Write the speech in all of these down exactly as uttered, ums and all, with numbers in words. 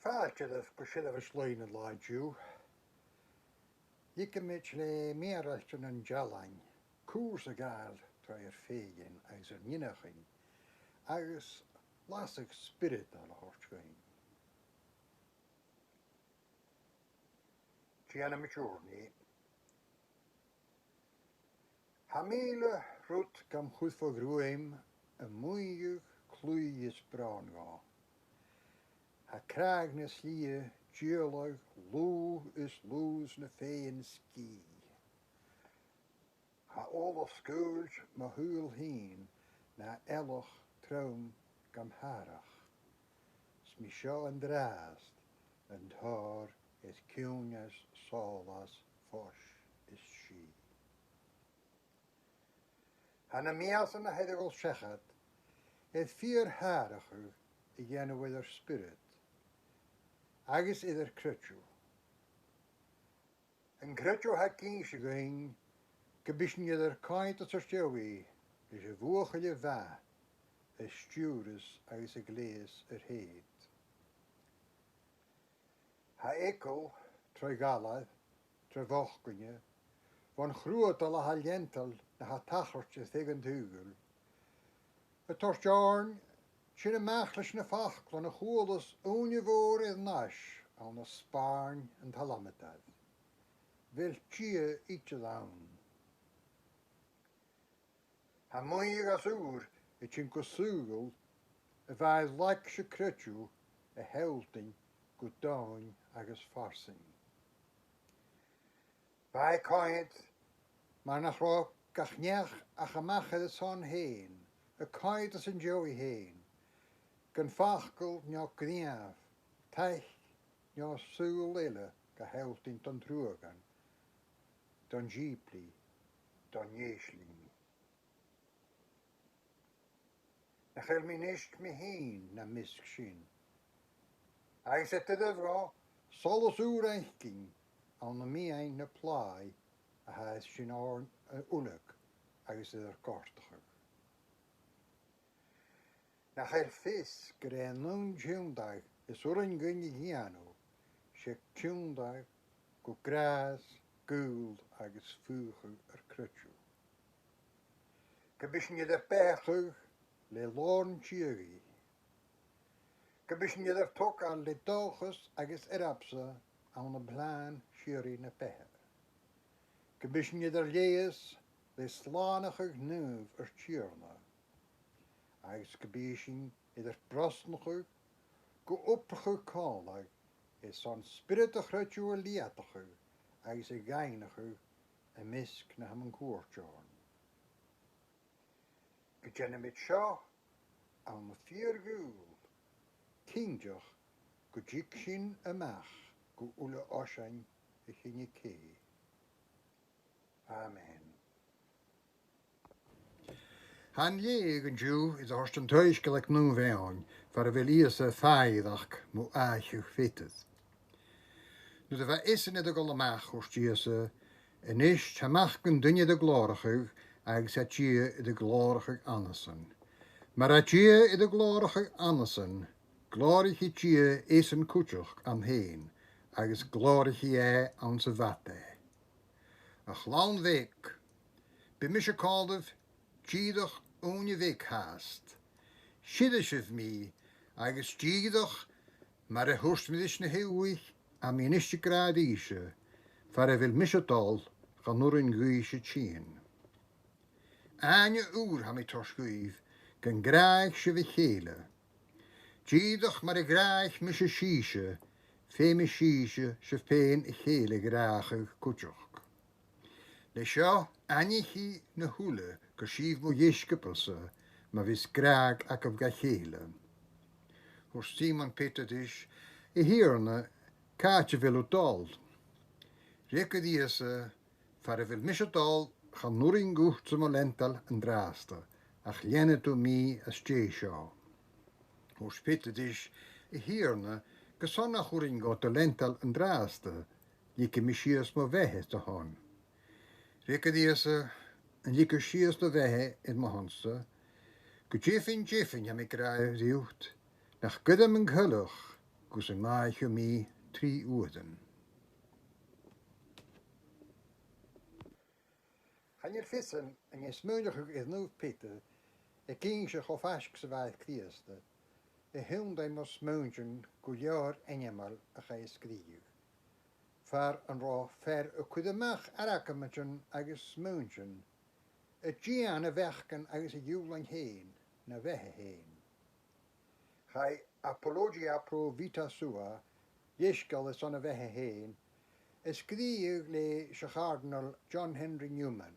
Fàilte dhuibh gu Seirbheis Laighe an latha an-diugh. Leigeamaid le mèaraltan nan dealain cùrsa a ghabhail tro ar fèithean agus ar n-eanchainn, agus lasadh spioradail a thoirt dhuinn. Dèanamaid ùrnaigh. Tha mìle rud gam chur fo ghruaim a-muigh, cluich is bròn dhomh. Tha cràdh na slighe dìoladh lugha is lugha 's na fèithean sgìth. Tha ola sgaoilte mo shaoghal fhìn na eallach trom gam tharraing. 'S mi seo an-dràsta an tòir air ciùineas, sòlas, fois is sìth. Tha na mìosan a tha air a dhol seachad air fìor thàrachadh a dhèanamh air ar spiorad agus air ar creideamh. An creideamh a tha ag innse dhuinn gum bi sinn air ar coimhead às ar dèidh leis a' bhuachaille mhath a stiùireas agus a ghleidheas ar shèid. Tha eagal tro ghalar, tro bhochdainn, bhon chruadal a tha leantail na tha tachairt air feadh an t-saoghail, a' toirt oirnn tighinn a-mach leis na faclan a chualas ùine mhòr air ais ann an spàirn an t-salmadair. A bheil Dia idir ann? Tha maoidheachd às ùr a' tighinn gu saoghal a bha air laigse creideimh a shealltainn gu domhainn agus farsaing. Bha e a' coimhead mar nach robh gach neach ach a-mach air a son fhèin, a' coimhead às an dèidh fhèin, gun facal no gnìomh, taic no saoghal eile ga shealltainn don truaghan, don dìoplaidh, don fhaisg leinn. Nach eil mi a-nis mi fhìn nam measg sin? Agus a' toirt dhomh solas ùr fhaicinn ann am meadhan na plàigh a tha sin oirnn a dh'uile agus air ar gortachadh. Nach eil fios gur e an aon tionndadh as urrainn dhuinn a dhèanamh, 's e tionndadh gu gràs, gaol agus faochadh ar creideimh. Gum bi sinn air ar beathachadh le lòn tìogaidh. Gum bi sinn air ar togail le dòchas agus earbsa ann am plana sìorraidh na beatha. Gum bi sinn air ar leigheas le slànachadh naomh ar Tighearna. Agus gum bi sinn air ar brosnachadh gu obrachadh còmhla airson spiorad a' chreideimh a leudachadh agus a dhaingneachadh am measg na tha mun cuairt oirnn. Gun dèanamaid seo ann am fìor ghaol, cinnteach gun tig sinn a-mach gu uile oisean a' chinn-cè. Amen. Tha an leughadh an-diugh air a thoirt an Taigh-sgoile aig Naomh Eòin, far a bheil Ìosa a' fàgail mu àicheadh Pheadair. Nuair a bha esan air a dhol a-mach, thuirt Ìosa, A-nis tha Mac an Duine air a ghlòrachadh, agus tha Dia air a ghlòrachadh annasan. Mar a tha Dia air a ghlòrachadh annasan, glòraichidh Dia esan cuideachd ann fhèin, agus glòraichidh e anns a' bhad e. A chlann bheag, bidh mise còmhla ribh dìreach ùine bheag fhathast. Seirbhich mi, agus dìreach mar a thuirt mi ris na h-eòin, tha mi a-nis ag ràdh ribhse, far a bheil mise a' dol, chan urrainn dhuibhse tighinn. Àithne ùr tha mi a' toirt dhuibh, gun gràdhaich sibh a chèile. Dìreach mar a ghràdhaich mise sibhse, feumaidh sibhse sibh fhèin a chèile a ghràdhachadh cuideachd. Le seo aithnichidh na h-uile gur sibh mo dheisciobail-sa, ma bhios gràdh agaibh dha chèile. Thuirt Sìmon Peadar ris, A Thighearna, càit a bheil thu a' dol? Fhreagair Ìosa, Far a bheil mise a' dol, chan urrainn dhutsa mo leantail an-dràsta, ach leanaidh tu mi às dèidh seo. Thuirt Peadar ris, A Thighearna, carson nach urrainn dhomh do leantail an-dràsta? Leigidh mi sìos mo bheatha air do shon. Fhreagair Ìosa, An leig thu sìos do bheatha air mo shon-sa? Gu deimhinn, deimhinn, tha mi ag ràdh riut, nach gairid mun coileach, gus an gabhadh mi trì uairean. Chan eil fhios agam an e smaoineachadh air naomh Peadar ag innse cho faisg 's a bha e air Crìosd, a thionndaidh mo smaointean gu leòr ainmeil a chaidh a sgrìobhadh. Far an robh fear a' cur a-mach argamaidean agus smaointean, a' dìon a bheachdan agus a ghiùlain fhèin, na bheatha fhèin. Chaidh Apologia pro Vita Sua, leisgeul airson a bheatha fhèin, a sgrìobhadh leis a' Chàrdanal John Henry Newman.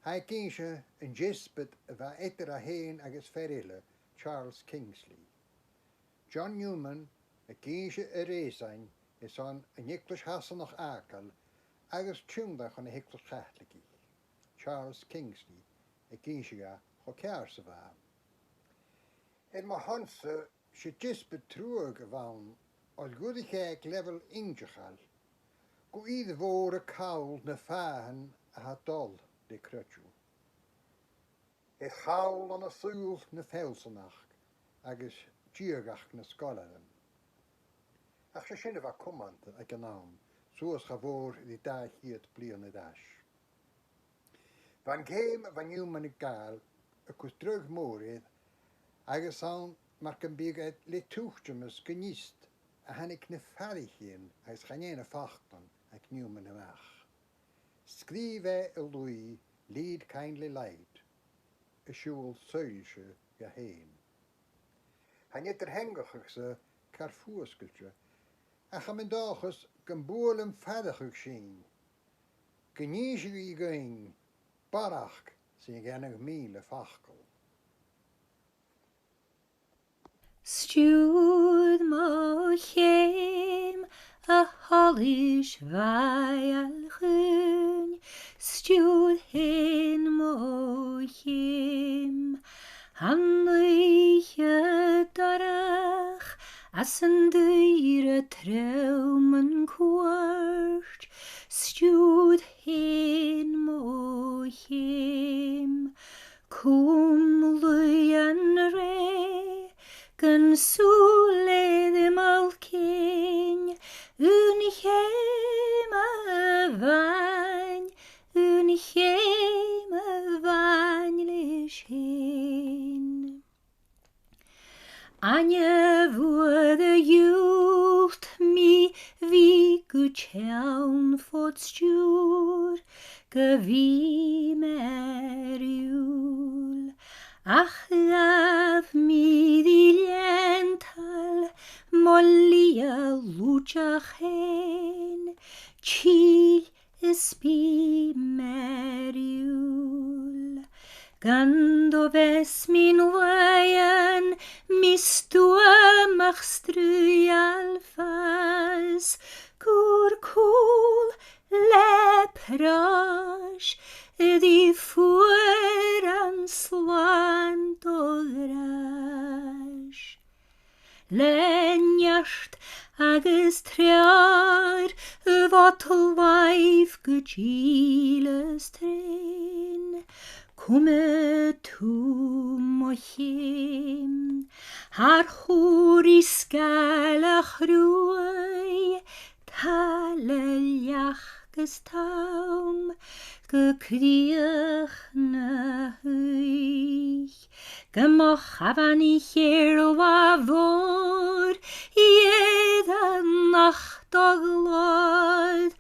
Tha e ag innse an deasbad a bha eadar e fhèin agus fear eile, Charles Kingsley. John Newman ag innse a reusain airson an Eaglais Shasannach fhàgail agus tionndadh chun na h-Eaglais Chaitligich. Charles Kingsley ag innse dha cho ceàrr 's a bha. Air mo shon-sa, 's e deasbad truagh a bh' ann, oir dh'fhuirich e aig leibheil innseachail gu ìre mhòr a' call na fàthan a tha dol le creideamh. Air chall ann an saoghal na feallsanachd agus diadhachd nan sgoilearan. Ach 's e sin a bha cumanta aig an àm, suas cha mhòr ri dà cheud bliadhna air ais. Bha an ceum a bha Newman a' gabhail a' cur dragh mòr air, agus 's ann mar gum biodh e le tuiteamas gun fhiosta a thàinig na faireachdainnean agus chan e na faclan aig Newman a-mach. Sgrìobh e an laoidh Lead, Kindly Light, a' siubhal soillse dha fhèin. Tha an eadar-theangachadh-sa car fuasgailte, ach tha mi an dòchas gum buail am faireachadh sin, gun innseadh i dhuinn barrachd 's a dhèanadh mìle facal. Stiùir mo cheum, a sholais mhath a dh'aindeoin, stiùir fhèin mo cheum. An oidhche dorcha às an daoire trom an cuairt, stiùir fhèin mo cheum. Cùm luibh an rèidh gun sùil air m' fhaicinn, aon cheum a-mhàin, aon cheum a-mhàin leis fhèin. An e bhuair a dhiùlt mi bhith gu teann fod stiùir gu bhith m' fhear-iùil, ach ghabh mi ri leantail mo shlighe luiteach fhèin, till is bith m' fhear-iùil. Gun do bheas mi an làithean, mi stuamach sruidheil fàs, gur cùl le pròis, ri fuaran slàn do ghràis. Le neart agus treòir, bhod làimh gu dìleas treun, cumaidh tu mo cheum, thar chùil ri sgàil a' chruaidh, talla leac agus tom, gu crìoch na h-oidhche. Gum bi mo chamhanaich air latha mhòr, dheireannach do ghlòir,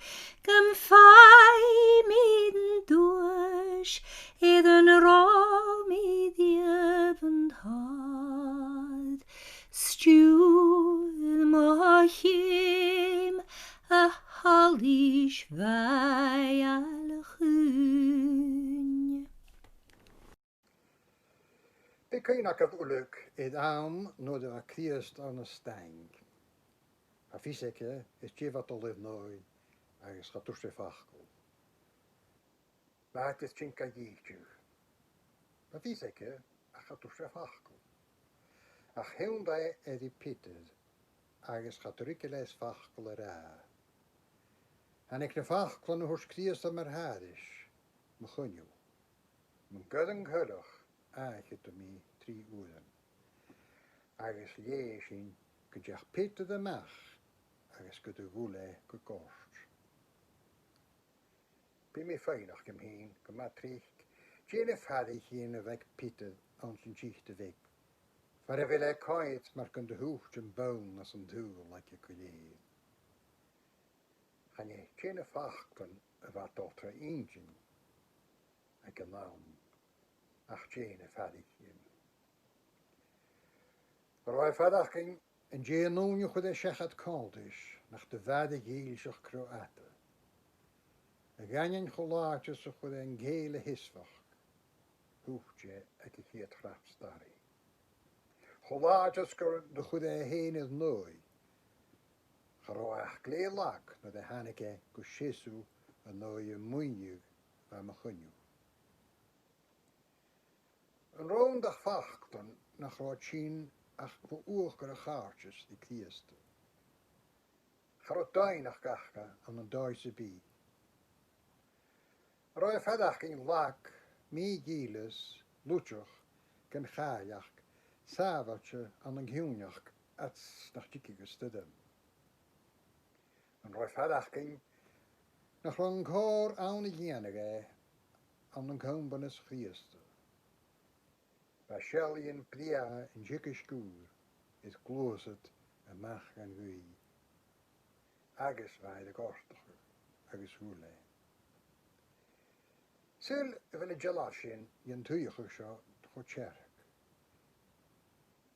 gum faigh mi an duais, air an robh mi riamh an tòir. Stiùir mo cheum, a sholais mhath a dh'aindeoin. Bidh cuimhne agaibh uile air àm nuair a bha Crìosd ann an staing. Bha fios aige air dè bha dol air n-aghaidh agus cha tuirt e facal. Bha e air tighinn ga dhìteadh. Bha fios aige ach cha tuirt e facal. Ach thionndaidh e ri Peadar agus cha do ruig e leis facal a ràdh. Thàinig na faclan a thuirt Crìosd mar thairis, mo choinneamh. Mun cuairt coileach, àichidh tu mi trì uairean. Agus leugh e sin gun deach Peter a-mach agus gun do ghuil e gu goirt. Bidh mi a' faighneachd dhomh fhìn gu math tric dè na faireachdainnean a bh' aig Peter anns an t-sìde bheag, far a bheil e a' coimhead mar gun do thuit am bonn às an t-saoghal aige gu lèir. Chan e dè na faclan a bha a' dol tro inntinn aige an àm, ach dè na faireachdainnean. An robh e a' faireachdainn an dèidh an ùine a chuir e seachad còmhla ris nach do bha e a' dèiligeadh ro fhada? A dh'aindeoin cho làidir 's a chuir e an cèill a sheasmhachd, thuit e aig a' chiad chnap-starra. Cho làidir 's gun do chuir e e fhèin air an aghaidh, cha robh e ach glè lag nuair a thàinig e gu seasamh an aghaidh a' mhuinghidh a bha mu choinneamh. An robh e an dòchas nach robh e a' tighinn ach bho uachdar a chàirdeas ri Crìosd? Cha robh doimhneachd aca ann an dòigh sam bith. An robh e a' faireachdainn lag, mì-dhìleas, luideach, gun chàileachd, sàbhailte ann an ciùineachd fhad 's nach tigeadh an stoirm? An robh e a' faireachdainn nach robh an còrr ann a dhèanadh e ann an combannas Chrìosda? Bha seallaidhean brèagha an teagaisg ùir air gluasad a-mach dhan ghaoith, agus bha e air a ghortachadh agus ghuil e. Saoil a bheil an dealbh sin den t-suidheachadh seo cho tearc?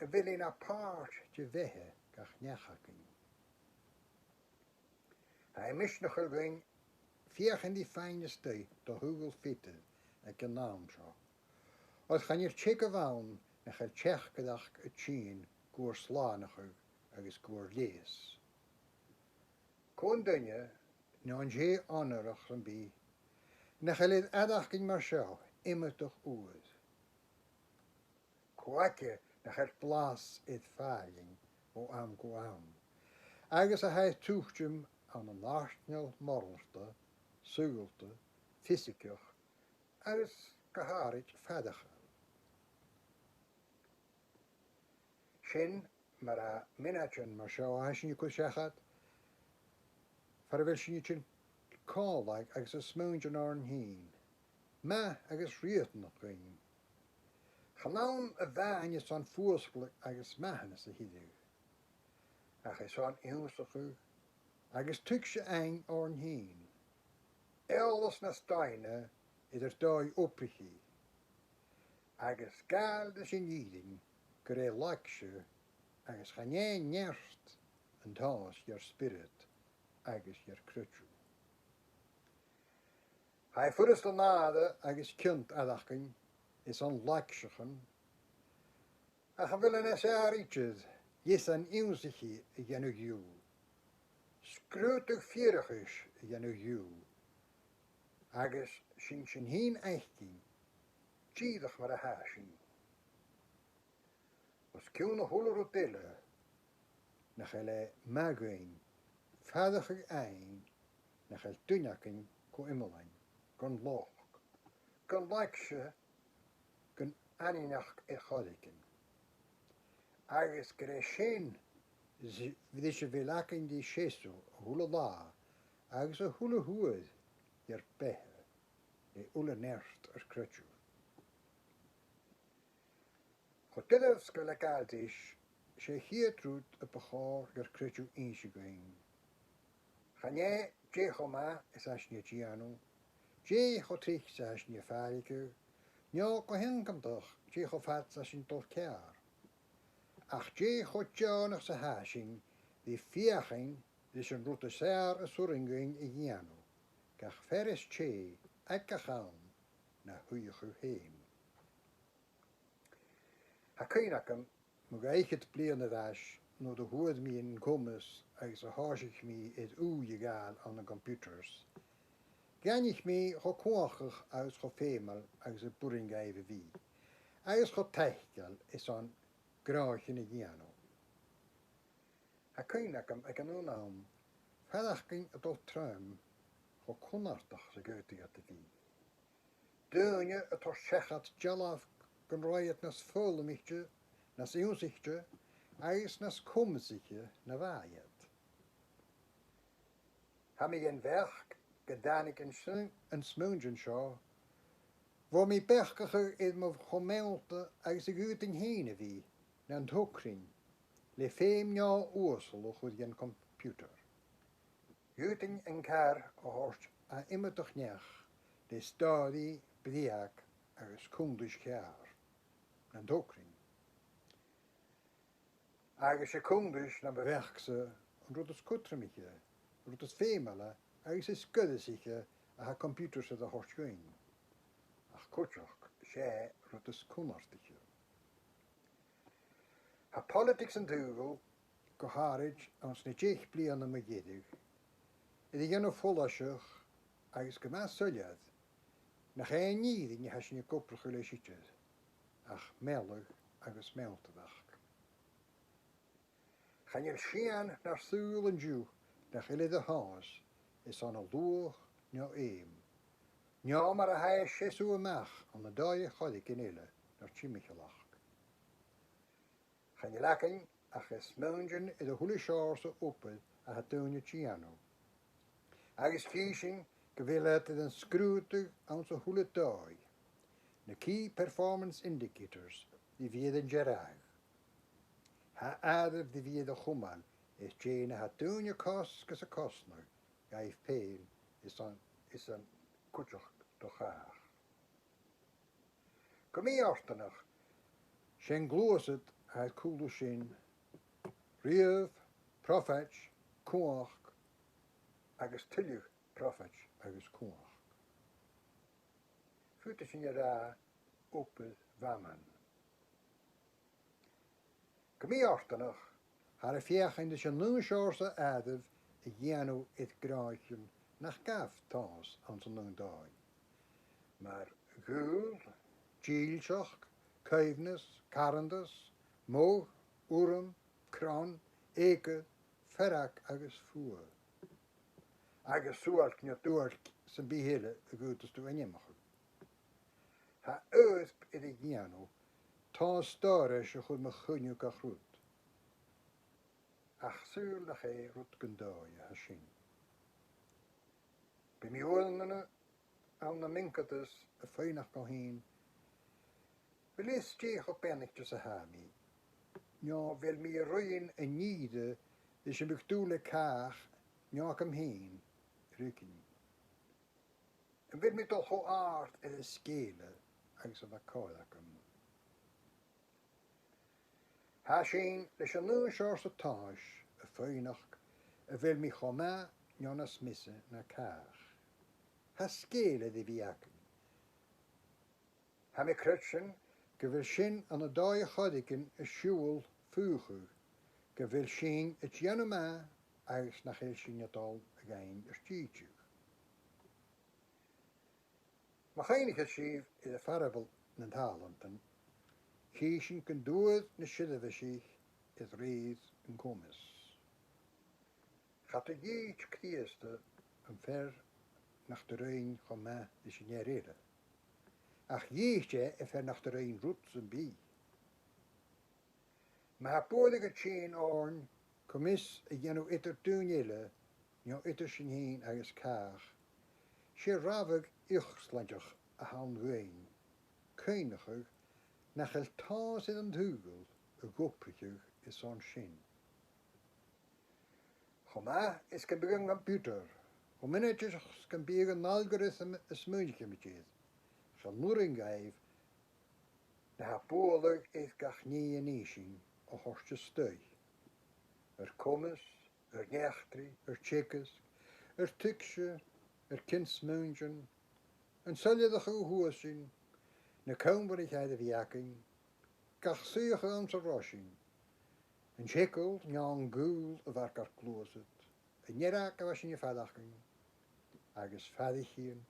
A bheil e na pàirt de bheatha gach neach againn? Tha e a' misneachadh dhuinn feuchainn ri faighinn a-staigh do shaoghal Pheadair aig an àm seo, oir chan eil teagamh ann nach eil teachdaireachd a' tighinn gu ar slànachadh agus gu ar leigheas. Cò an duine, no an tè onarach sam bith, nach eil air fhaireachdainn mar seo iomadach uair? Cò aige nach eil blas air fàillinn o àm gu àm, agus a tha air tuiteam ann an àirneal moralta, saoghalta, fiosaigeach, agus gu h-àraid faireachail? Sin mar a tha mionaidean mar seo a tha sinn a' cur seachad, far a bheil sinn a' tighinn còmhla agus a' smaoineachadh oirnn fhìn, math agus riatanach dhuinn. Chan ann a-mhàin airson fuasgladh agus mathanas a thilleadh, ach airson ionnsachadh agus tuigse fhaighinn oirnn fhìn, eòlas nas doimhne air ar dòigh obraichidh, agus gabhail ris an fhìrinn gur e laigse agus chan e neart an tomhas dhen Spiorad agus dhen chreideamh. Tha e furasta nàire agus ciont fhaireachdainn airson laigseachan, ach a bheil e nas fheàrr idir leasan ionnsachaidh a dhèanamh dhiubh, sgrùdadh fiarchais a dhèanamh dhiubh, agus sinn, sinn fhìn fhaicinn, dìreach mar a tha sinn? Os cionn a h-uile rud eile, nach eil e math dhuinn faireachdainn nach eil duine againn gu iomlan, gun lochd, gun laigse, gun ainneachd air choreigin? Agus gur e sin ris a bheil againn ri seasamh a h-uile là agus a h-uile h-uair dhar beatha, le uile neart ar creideimh. Cho doirbh 's gu bheil e gabhail ris, 's e a' chiad rud a bu chòir dhar creideamh innse dhuinn. Chan e dè cho math is a tha sinn a' dèanamh, dè cho tric 's a tha sinn a' fàilligeadh, no gu h-iongantach dè cho fad 's a tha sinn a' dol ceàrr, ach dè cho deònach 's a tha sinn ri feuchainn ris an rud as fheàrr as urrainn dhuinn a dhèanamh, gach fear is tè, aig gach àm, na shuidheachadh fhèin. Tha cuimhne agam, mu dhà fhichead bliadhna air ais, nuair a fhuair mi an comas agus a thòisich mi air ùidh a ghabhail ann an computers, dh'aithnich mi cho cumhachdach agus cho feumail agus a b' urrainn dhaibh a bhith, agus cho taiceil airson gnothaichean a dhèanamh. Tha cuimhne agam aig an aon àm faireachdainn a' dol trom cho cunnartach 's a dh'fhaodadh iad a bhith. Daoine a' toirt seachad dealbh gun robh iad nas foghlamaichte, nas ionnsaichte, agus nas comasaiche na bha iad. Tha mi den bheachd gun tàinig an sm-, an smuaintean seo, bho mi beachdachadh air mo cho-meallta agus a dh'fhaodainn fhèin a bhith nan tograinn le feum neo-uasal a chur dhan computer. Dh'fhaodainn an car a thoirt à iomadach neach le stòiridh, breug agus cunntais cheàrr nan tograinn. Agus 's e cunntais nam bheachd-sa an rud as cudromaiche, an rud as feumaile agus as goireasaiche a tha computers air a thoirt dhuinn. Ach cuideachd, 's e an rud as cunnartaiche. Tha poilitigs an t-saoghail, gu h-àraid anns na deich bliadhna mu dheireadh, air a dhèanamh follaiseach agus gu math soilleir nach e an fhìrinn a tha sinn ag obrachadh leis idir, ach mealladh agus mealltachd. Chan eil sìon nar saoghal an-diugh nach eil air a thomhas airson an luaidh no fheum, no mar a tha e a' seasamh a-mach ann an dòigh air choreigin eile nar timcheallachd. Chan eil againn ach a' smaoineachadh air a h-uile seòrsa obair a tha daoine a' dèanamh. Agus chì sinn gu bheil iad air an sgrùdadh anns a h-uile dòigh. Na key performance indicators, a bhith air an dearbhadh. Tha àireamh a bhith air a chumail air dè na tha daoine a' cosg is a' cosnadh dhaibh fhèin is an, is an cuideachd do chàch. Gu mì-fhortanach, 's e an gluasad a tha air cùl sin riamh, profaid, cumhachd agus tuilleadh profaid agus cumhachd. Faodaidh sinn a ràdh obair mhamain. Gu mì-fhortanach, thathar a' feuchainn ris an aon seòrsa àireamh a dhèanamh air gnothaichean nach gabh tomhas anns an aon dòigh. Mar ghaol, dìlseachd, coibhneas, carthannas, modh, urram, cron, eucoir, fearg agus fuath. Agus suailc no duailc sam bith eile a dh'fhaodas tu ainmeachadh. Tha oidhirp air a dhèanamh tomhas stòiridh a chur mu choinneamh gach rud. Ach saoil nach e rud gun dòigh a tha sin. Bidh mi uaireannan ann am mioncadas a' faighneachd dhomh fhìn, a bheil fhios dè cho beannaichte 's a tha mi, no a bheil mi a' ruighinn an ìre ris am biodh dùil air càch no agam fhìn a' ruighinn. Am bheil mi a' dol cho àrd air an sgèile agus a bha còir agam? Tha sinn leis an aon seòrsa tomhais a' faighneachd a bheil mi cho math no nas miosa na càch. Tha sgèile air a bhith againn. Tha mi a' creidsinn gu bheil sinn ann an dòigh air choreigin a' siubhal faochadh gu bheil sinn a' dèanamh math agus nach eil sinn a' dol a dh'fhaighinn ar dìteadh. Ma chuimhnicheas sibh air a' pharabal nan tàlantan, chì sinn gun d' fhuair na seirbheisich a rèir an comas. Cha do dhìt Crìosda am fear nach do rinn cho math ris an fhear eile, ach dhìt e am fear nach do rinn rud sam bith. Ma tha buaireadh a' tighinn oirnn coimeas a dhèanamh eadar daoine eile no eadar sinn fhìn agus càch, 's e rabhadh ioslaideach a th' ann dhuinn cuimhneachadh nach eil tomhas air an t-saoghal a dh'obraicheadh airson sin. Cho math is gum biodh an computer, cho mionaideach 's gum biodh an algorithm a smaoinicheamaid air, chan urrainn dhaibh na tha bualadh air gach nì a nì sinn a thoirt a-staigh. Ar comas, ar n-eachdraidh, ar teagasg, ar tuigse, ar cion-smaointean, an soilleireachadh a fhuair sinn, na coimhearsnachdan a bh' againn, gach suidheachadh anns an robh sinn, an t-eagal no an gaol a bh' air ar gluasad, an fhearg a bha sinn a' faireachdainn, agus faireachdainn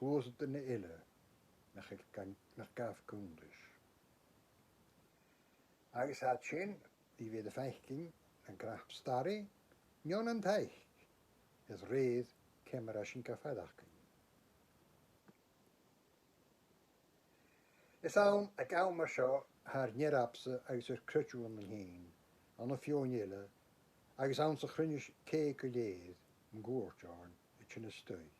gluasadan eile nach, nach gabh cunntais. Agus tha sin a' faicinn ann an cnap-starra no ann an taic, a rèir ciamar a tha sinn ga faireachdainn. Is ann aig àm mar seo thar n-earbsa agus ar creideamh annainn fhèin, ann am feadhainn eile, agus anns a' chruinne-cè gu lèir, mun cuairt oirnn, a' tighinn a-staigh.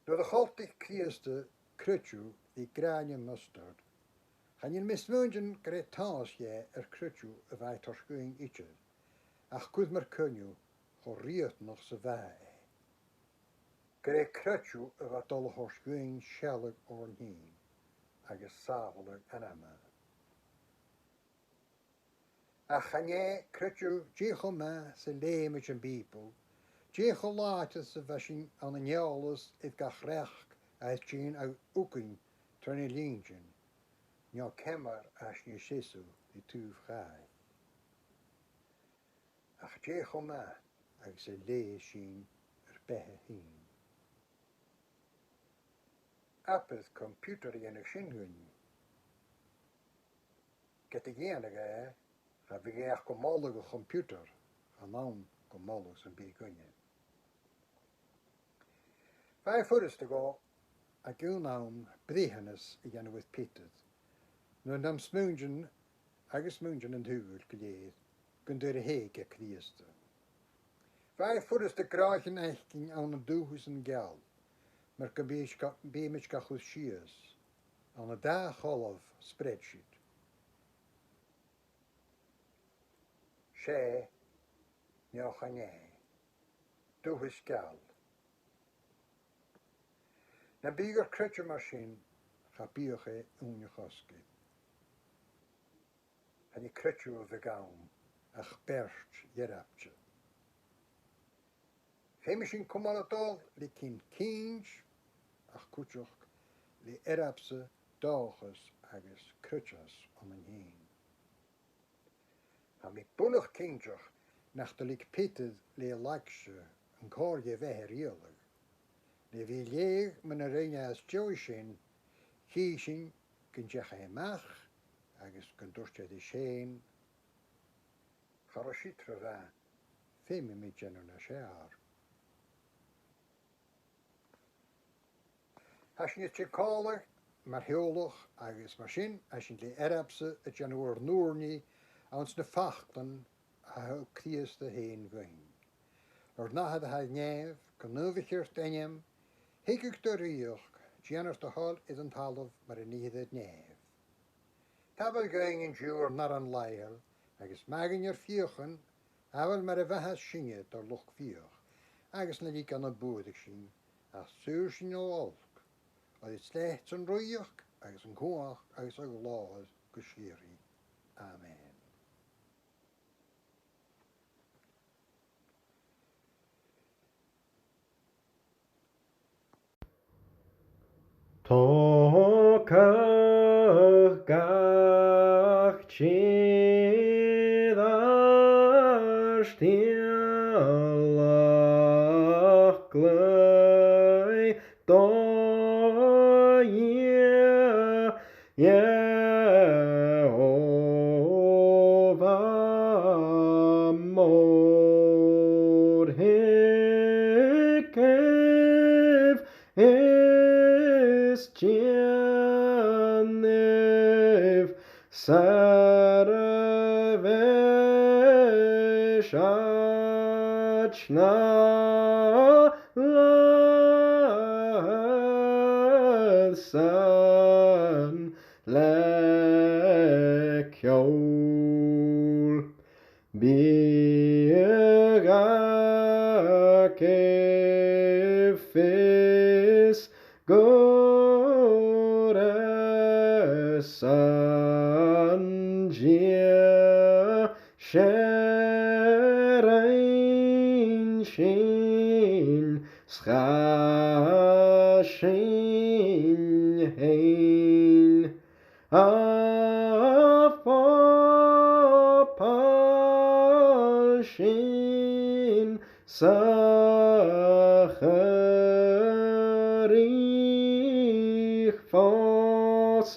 Nuair a choltaich Crìosd creideamh ri gràin mustard, chan eil mi a' smaoineachadh gur e tomhas dheth ar creideamh a bha e a' toirt dhuinn idir, ach cuideachd mar coinneamh cho riatanach 's a bha e. Gur e creideamh a bha a' dol a thoirt dhuinn sealladh oirnn fhèin agus sàbhaladh anama. Ach chan e creideamh dè cho math 's a leugh sinn am Bìoball, dè cho làidir 's a bha sinn ann an eòlas air gach reachd a tha sinn a' faighinn tro na linntean, no ciamar a tha sinn a' seasamh ri taobh chàich. Ach dè cho math agus a leugh sinn ar beatha fhìn. Abair computer a dhèanadh sin dhuinn. Ged a dhèanadh e, cha bhiodh e ach gu moladh a' chomputer, chan ann gu moladh sam bith dhuinne. Bha e furasta dhomh aig aon àm breitheanas a dhèanamh air Peter, nuair a bha mi a' smaoineachadh agus a' smaoineachadh an t-saoghail gu lèir gun do dh'èirich e Crìosd. Bha e furasta gnothaichean fhaicinn ann an dùthaich an geal, mar gum biodh, gum biodh mi ga chur sìos ann an dà cholbh spreadsheet. 'S e, no chan e. Dùthaich geal. Nam biodh ar creideamh mar sin, cha bhiodh e ùine chosgail. Chan e creideamh a bhiodh ann, ach beart earbsa. Feumaidh sinn cumail a' dol le cinnt cinnt, ach cuideachd le earbsa, dòchas agus creideas annainn fhèin. Tha mi buileach cinnteach nach do leig Peter le laigse an còrr dhe bheatha a riaghladh. Le bhith a' leughadh mu na rinn e às dèidh sin, chì sinn gun deach e a-mach agus gun tuirt e ris fhèin, cha robh siud ro mhath, feumaidh mi dèanamh nas fheàrr. Tha sinn a' tighinn còmhla mar theaghlach agus mar sin, tha sinn le earbsa a' dèanamh ar n-ùrnaigh anns na faclan a thug Crìosd fhèin dhuinn. Ar n-Athair a tha air nèamh, gu naomhaichear d' ainm, thigeadh do rìoghachd, dèanar do thoil air an talamh mar a nithear air nèamh. Tabhair dhuinn an-diugh ar n-aran làitheil, agus maith dhuinn ar fiachan, amhail mar a mhaitheas sinne dar luchd-fiach, agus na leig ann am buaireadh sinn, ach saor sinn o olc, oir is leatsa an rìoghachd agus an cumhachd agus a' ghlòir gu sìorraidh. Amen. Togamaid gach tè dar stiallach glè do Dhia, Iehòbhah mòr, thigibh is dèanaibh seirbheis àit na làthair-san le ceòl. Biodh agaibh fios gur e san Dia 's e rinn sinn 's chaidh sinn fhèin. A phoball sinn 's a churraich fòs,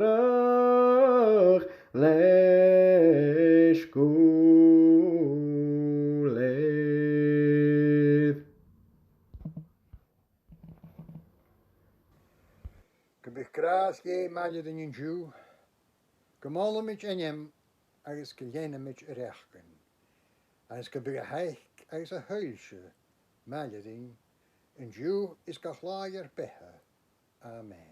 dh'ionaltrach leis gu lèir. Fàs Dhè maille rinn an-diugh, gu molamaid ainm agus gu leanamaid a reachdan, agus gum bi a thaic agus a shoillse maille rinn an-diugh is gach là ar beatha. Amen.